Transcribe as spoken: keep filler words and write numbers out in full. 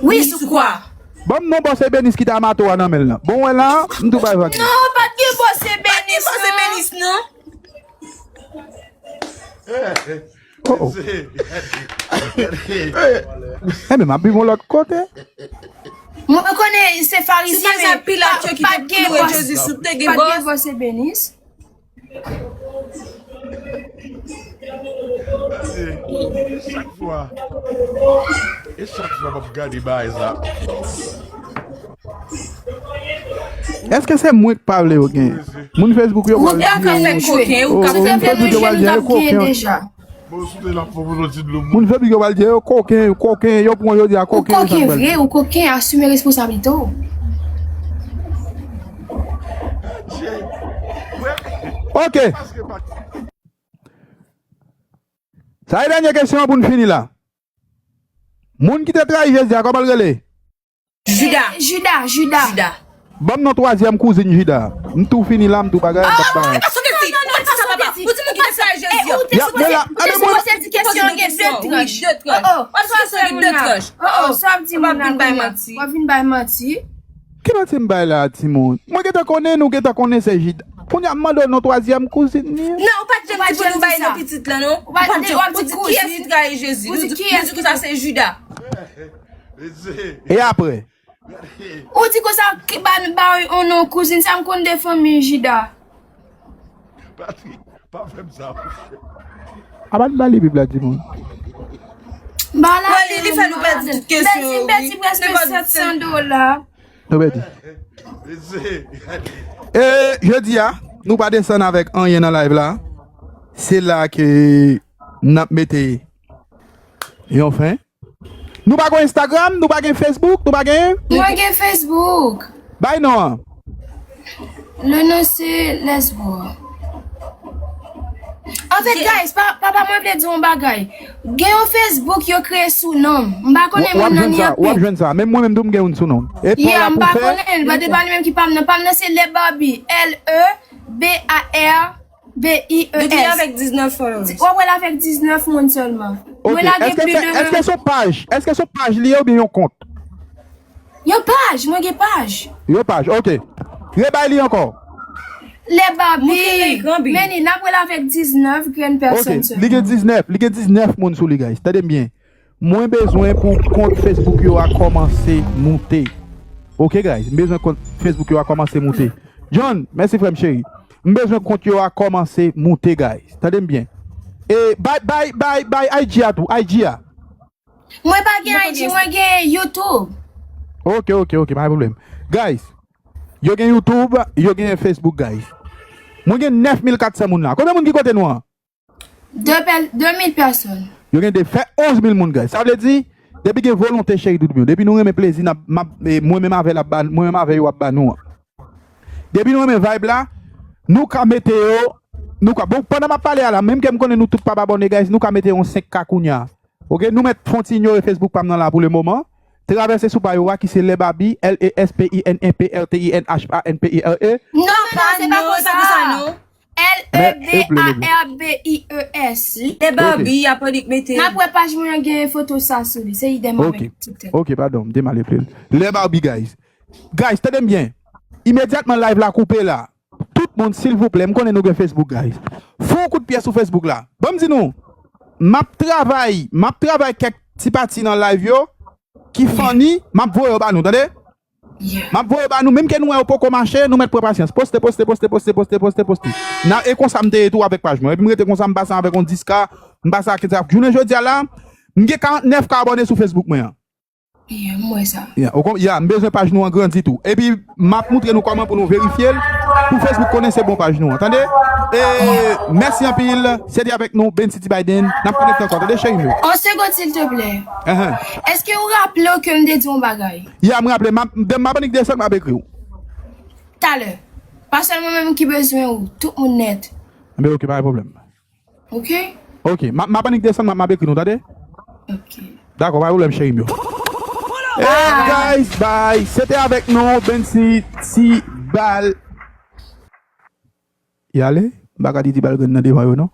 Wi, sou kwa? Ban m non Bòs Ebenis ki te a mato a nan men l lan. Bon, wè la, m tou bay vag. Non, pa t gen Bòs Ebenis, non. Oh, oh. Enben, m ap viv yon lòt kote. Mwen konnen se Farizyen, men pa t gen Bòs, pa t gen Bòs Ebenis. Chak fwa. E chak fwa m ap gade bagay sa. Èske se mwen k pa vle yo gen? Moun Facebook yo pral di yo. Ou ka fè koken, ou ka fè koken deja. Bon, sou te la pou nou ti dlo moun. Moun Facebook yo pral di yo koken, koken, yo pran yo di a koken. Ou koken vre, ou koken, asime responsablite w. Ok. Sa e dènye kesyon an pou n fini la. Moun ki te trayi Jezi a, kòman l rele? Jida. Jida, Jida. Jida. Ban m non twazyèm kouzin Jida. M tou fini la, m tou bagay, m p ap bagay. Ou di sa, papa. Ou di moun ki te trayi Jezi a. Ya, men la, ou te sipoze di kesyon gen de tranch. De tranch. Ou te sipoze gen de tranch. Oh, oh, sa ap di moun nan kounye a. W ap vin bay manti. Ki manti m bay la, timoun? Mwen gentan konnen, nou gentan konnen se Jida. Kounye a m mande w non twazyèm kouzin li. Non, ou pa t janm di pou nou bay non pitit lan, non. Ou pa t di, w ap di kiyès ki trayi Jezi. Nou di konsa se Jida. E apre? Ou di konsa, ba, ba yon non kouzin, sa m konn de fanmi Jida. Patrik, pa fè m sa. Abat ba li Bib la, timoun. Ba la, li, li fè nou pèdi tout kesyon yo, wi. Li pèdi prèske sèt san dola. Nou pèdi. E jodi a, nou pa desann avèk anyen nan live la. Se la ke n ap mete yon fen. Nou pa gen Instagram, nou pa gen Facebook, nou pa gen. Mwen gen Facebook. Bay non an. Le nom se Lesbo. Anfèt, guys, pa, papa mwen vle di yon bagay. Gen yon Facebook yo kreye sou non m. M pa konnen moun nan ni anpil. W ap jwenn sa. Menm mwen menm tou m gen youn sou non m. E pa w la pou fè. M pa konnen, pa de pa li menm ki pa m nan. Pa m nan se Le Barbie. L E B A R B I E S. Li avèk diznèf followers. W ap wè l avèk diznèf moun sèlman. Mwen lage plis de. Èske se yon paj? Èske se yon paj li ye oubyen yon kont? Yon paj, mwen gen paj. Yon paj, ok. Rebay li ankò. Le Barbie. Men li, n ap wè l avèk diznèf grenn pèsòn sèlman. Ok, li gen diznèf, li gen diznèf moun sou li, guys. Tande m byen. Mwen bezwen pou kont Facebook yo a kòmanse moute. Ok, guys, m bezwen kont Facebook yo a kòmanse moute. John, mèsi frè m cheri. M bezwen kont yo a kòmanse moute, guys. Tande m byen. E bay, bay, bay, bay I G a tou, I G a. Mwen pa gen I G, mwen gen YouTube. Ok, ok, ok, pa gen pwoblèm. Guys, yo gen YouTube, yo gen Facebook, guys. Mwen gen nèf mil kat san moun la. Konbyen moun ki kote nou an? De pè-, de mil pèsòn. Yo gen de fè onz mil moun, guys. Sa vle di, depi gen volonte, cheri doudou m yo, depi nou renmen plezi, n ap, m ap, e, mwen menm avè l ap ba, mwen menm avè yo ap ba nou an. Depi nou renmen vibe la, nou ka mete yo, nou ka, bon, pandan m ap pale a la, menm ke m konnen nou tout p ap abòne, guys, nou ka mete yon senk K kounye a. Ok, nou mèt fon ti inyore Facebook pa m nan la pou le moman. Travèse sou pa yo a ki se Lè Babi, L E S P I N N P R T I N H A N P I R E. Non, non, se pa konsa. L E B A R B I E S. Lè Babi, y ap annik mete. N ap wè paj mwen an gen foto sa sou li. Se idèm avèk TikTok. Ok, padon, m te mal eple l. Lè Babi, guys. Guys, tande m byen. Imedyatman live la koupe la, tout moun, silvouplè, m konnen nou gen Facebook, guys. Fè yon kout pye sou Facebook la. Ban m di nou, m ap travay, m ap travay kèk ti pati nan live yo ki funny, m ap voye yo ba nou, tande? M ap voye ba nou, menm ke nou wè yo poko mache, nou mèt pran pasyans. Poste, poste, poste, poste, poste, poste, poste. Nan, e konsa m te ye tou avèk paj mwen. Epi m rete konsa, m pase avèk yon dis K, m pase ak, jounen jodi a la, m gen karant nèf K abòne sou Facebook mwen an. Yeah, m wè sa. Yeah, ou konp-, yeah, m bezwen paj nou an grandi tou. Epi, m ap moutre nou kòman pou nou verifye l, pou Facebook konnen se bon paj nou an. Tande? E, mèsi anpil. Se te avèk nou, Bency T Biden. N ap konekte ankò. Tande, cheri m yo? On segonn, silteplè. Èske ou raple w ke m te di yon bagay? Yeah, m raple. M ap, m ap annik desann, m ap ekri w. Talè. Pa sèl mwen menm ki bezwen ou. Tout moun nèt. Enben, ok, pa gen pwoblèm. Ok? Ok, m ap, m ap annik desann, m ap, m ap ekri nou, tande? Ok. Dakò, pa gen pwoblèm, cheri m yo. Hey, guys, bye. Se te avèk nou, Bency T Bal. Y ale? M pa ka di T Bal grenn nan devan yo, non.